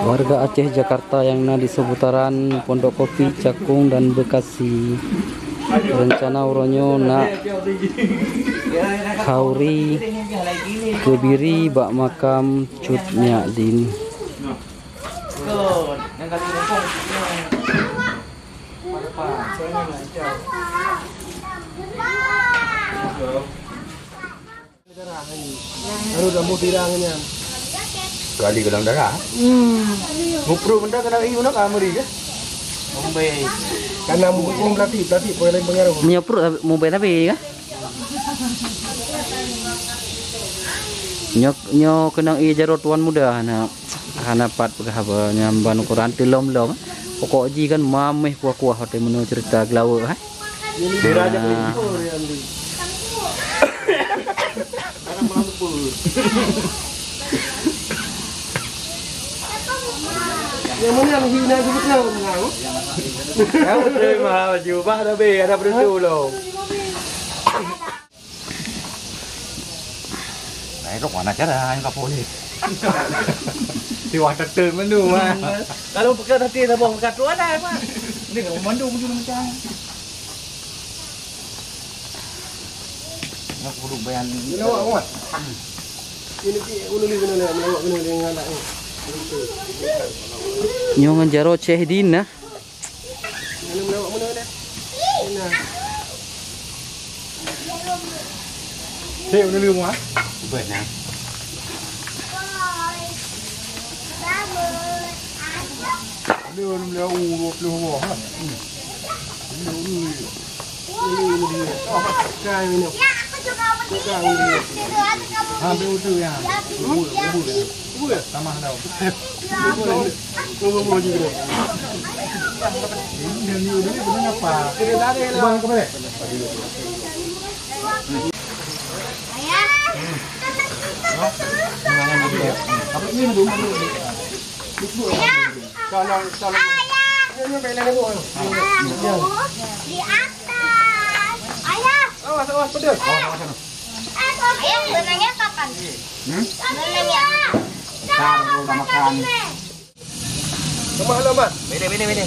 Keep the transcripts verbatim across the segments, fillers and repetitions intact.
Warga Aceh Jakarta nyang na di seputaran Pondok Kopi, Cakung dan Bekasi, rencana uroe nyoe nak khanduri Kebiri bak makam Cut Nyak Din. Darah ni. Baru dah mudah dah nyan. Kali golongan darah. Hmm. Muprut benda kena i mana ka meri ke? Mumbai. Karena muprut berarti, berarti boleh pengaruh. Meunyoe pruet mubai tapi kah? Nyoe, nyoe keunong ie jaroe tuan muda hana, hana pat peugah haba nyang ban ukuran teulom-lom. Pokok jih kan mameh kuah-kuah watèe meunyoe cerita geulaweuk, hai. Jadi dia raja. Nah. Yang mana yang hina sebut kau? Kau terima baju bah dah be ada beruntung lo. Nah, itu mana cara yang kau boleh? Siwah tetul menu mah. Kalau pekat hati dah bawa pekat tu ada apa? Ini kalau mandung macam macam. Nak kudu bayan. Ini awak kuat. Ini ki ulu ni kena lewat, melawak kena dengan anak ni. Nyoe ngon jaroe Ceh Din nah. Mana melawak mana dah? Nah. Cek ulu ni rumah. Ubah nah. Ada orang melawak dua puluh buah lah. Ini ulu ni. Ini, ini dia. Bukan ini. Bukan ini. Ha, ambil utu ya. Bubur, bubur ya. Bubur ya? Tamah tau. Bubur, bubur juga. Ini dia ni udah ni benar apa? Bang ke mana? Apa ini dulu? Tolong, tolong. Ayah. Ini, ini, ini, Bu. Ayah, di atas. Ayah. Awas, awas, pedas. Ayah, benangnya kapan? Hmm? Benangnya. Bentar, udah makan. Lemah, lemah. Beda, beda, beda.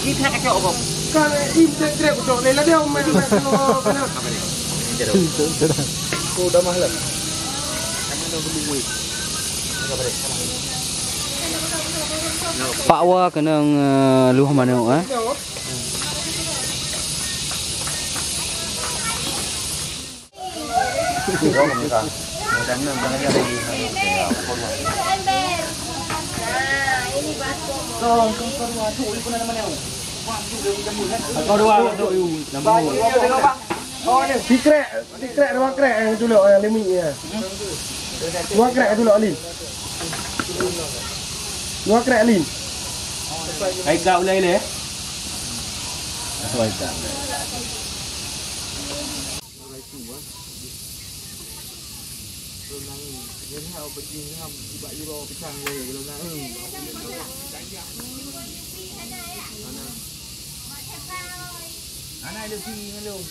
Ini kena kacau, Bob. Kan, eh, im, trek, trek, kucok. Lelaki dia, om, main, main, main. Apa ni? Oh, dah mahal. Pak Wa keunong, eh, luh manok, eh. Sikrek, sikrek dua krek nyang tulok, nyang lemi nyan. Dua krek tulok, Lin. Dua krek, Lin. Hai, Kak, ulai le. Hai, Kak. Hana leusi ngon lôn.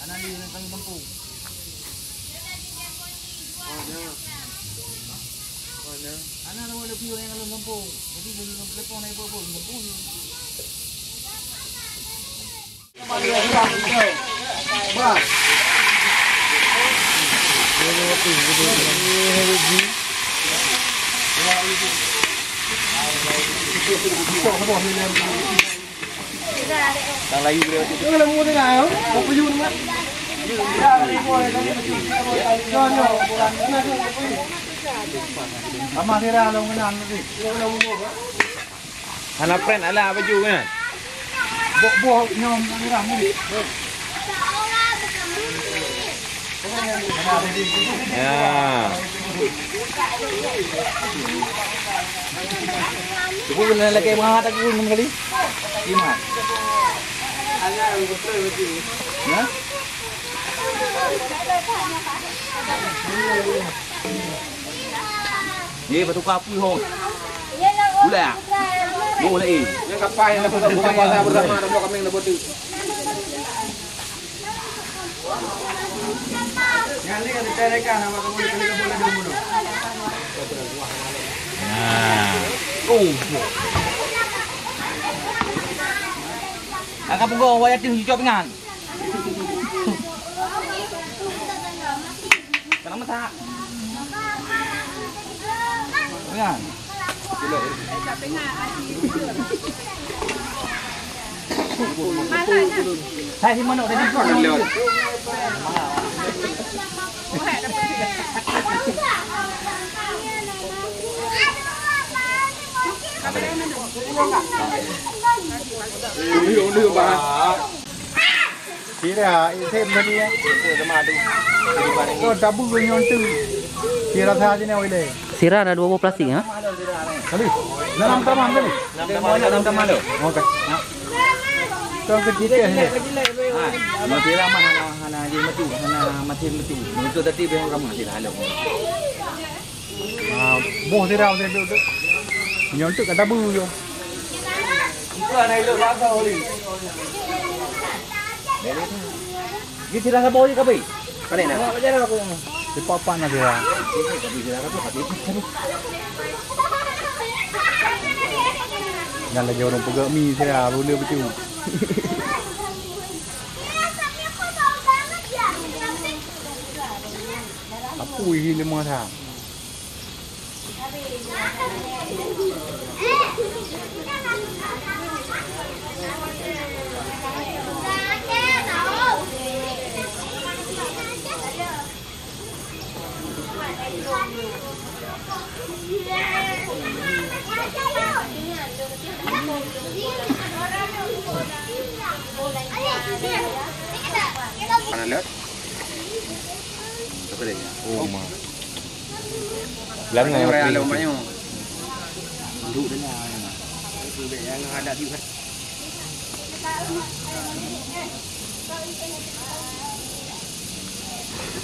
Hana lé ngon kami gampông. Hana. Hana. Hana lôn leusi ngon lôn gampông. Jadi lôn telepon ai boh-boh gampông. Tang layu dia tu. Ramah dia dah, lawan keunan tadi. Hana pren alah baju kan? Boh-boh nyoe meurah ni. Ya. Cuba kena lagi menghat aku enam kali. Lima. Ya? Ye, batu kapui ho. Gula. Boleh eh. Yang kapal yang dapat bukan yang sama bersama ada dua kambing dapat tu. Yang ni yang dicarikan sama kamu boleh boleh dulu. Oh. Agak peugah wayah teuh cucok pingan. Kenapa tak? Pingan. Saya si manok tadi. Sira, isen tadi ya. Oh, tabu nyoe tu. Sira saja ni, wile. Sira ada dua buah plastik, ha? Kali. Dalam taman kali. Dalam taman, dalam taman tu. Okey. Kau kecil ni. Ha, mati ramah hana, hana je mati, hana mati mati. Untuk tadi biar ramah sira halus. Ah, boh sira tu tu. Nyoe tu kata bu yo. Itu anak elok bangsa oli. Dia sira saboh je kabe. Pane na? Cepat-cepat na sira. Kabe sira tu hati. Nyang lagèe ureueng peugöt mi sira, rula bacut. Apui hi leumah that. Mana lihat? Oh, ma. Belangai. Raya lom banyak. Duduk dah lah. Yang ada di.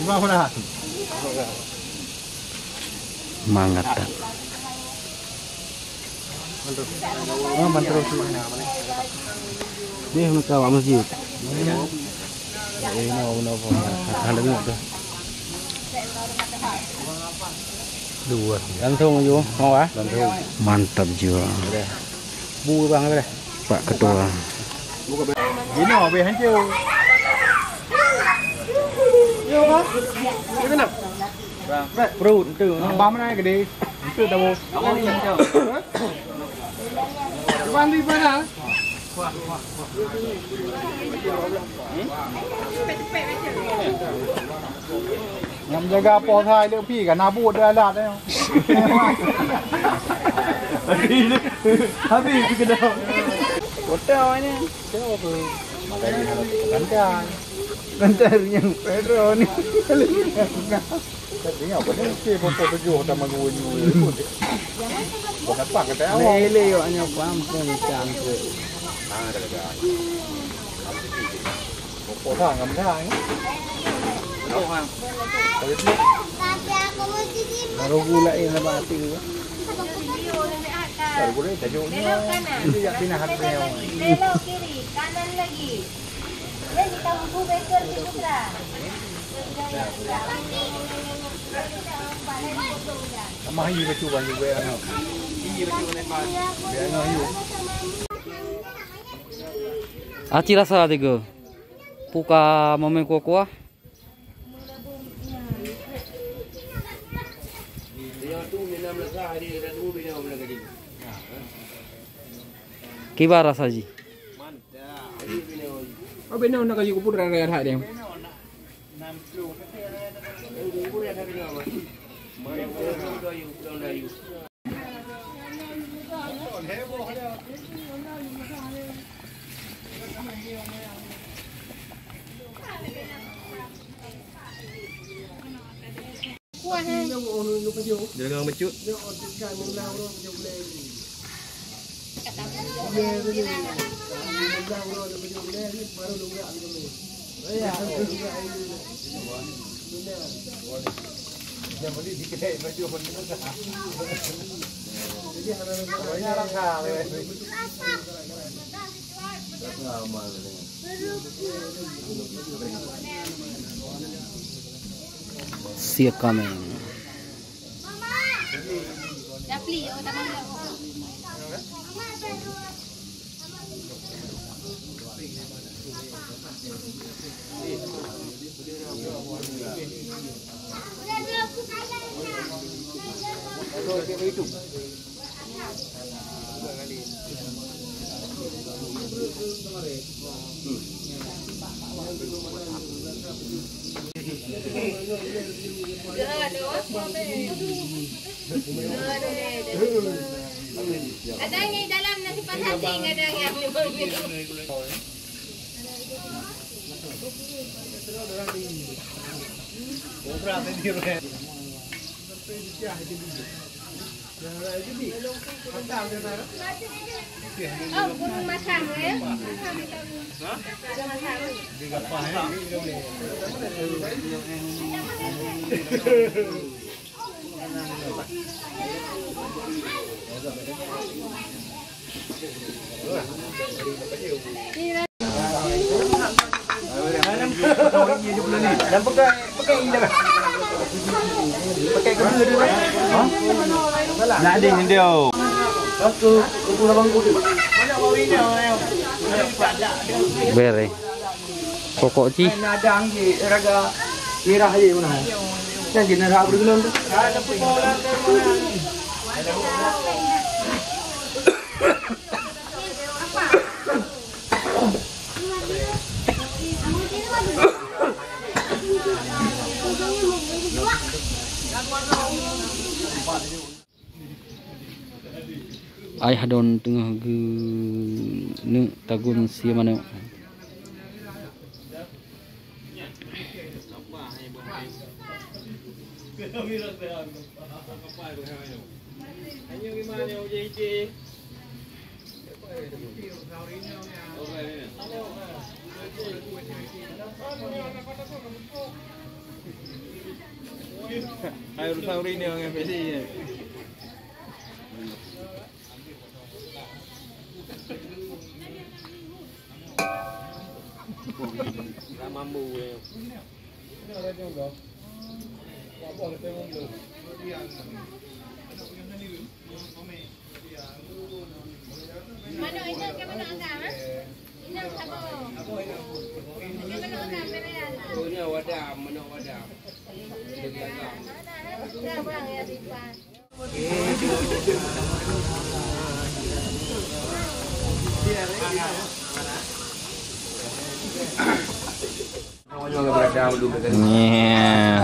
Mangat. Oh, mantap. Ni muka awak masjid. Eh, no, no, no. Ada tengok tu. Dua. Langsung je, mau ah? Langsung. Mantap jiwa. Bu bang, boleh? Pak Ketua. Gina, habis hancur. Perut tu. Abang mana gede? Itu tahu. Abang di mana? Nyang jaga poh hai leupi kan nabut dah alat eh. Habis tu kedok. Kota ni. Tengok apa? Makai dia kalau tekankan. Lantar yang Pedro ni. Tapi apa ni? Okey, pokok tujuh sama guru ni. Kenapa kata awak? Lele awak ni apa? Ampun, macam tu. Ah, dah, dah. Pokok dah, ngam dah, eh. Pokok dah. Baru gula, eh, nama hati tu. Baru gula, tajuk ni. Belok kanan. Dia yak pindah hati dia. Belok kiri, kanan lagi. Tamah ayu bacut bang, ayu bacut anak. Ayu bacut anak. Biar anak ayu. Aci rasa tiga. Puka mamai kuah-kuah. Kiban rasa jih? Oh, beuna nak kaji kupur raya that dia. Jangan bacut. Siap kami. Ada yang dalam nasi panas, ada yang Oh, burung masam, ya? Masam itu. Ada masam. Bere. Pokok cih. Nadang je, raga mirah je mana. Dan je nerah bergelon tu. Ayah don teungoh geuneuk tagun sie manok. Hai, ureueng sauri ni, ureueng F S I ni. Nak mambu, eh. Manok inong ke manok agam, ha? Inong saboh. Ke manok agam, bere anak. Oh, nyoe wadam, manok wadam. Bere agam. Ada, ada, ada, ada, ada, ada. Nyeh.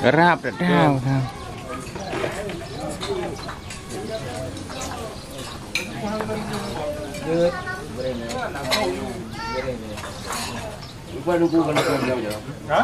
Rab dah tahu. Lupa lupa kalau kau jauh-jauh. Ha?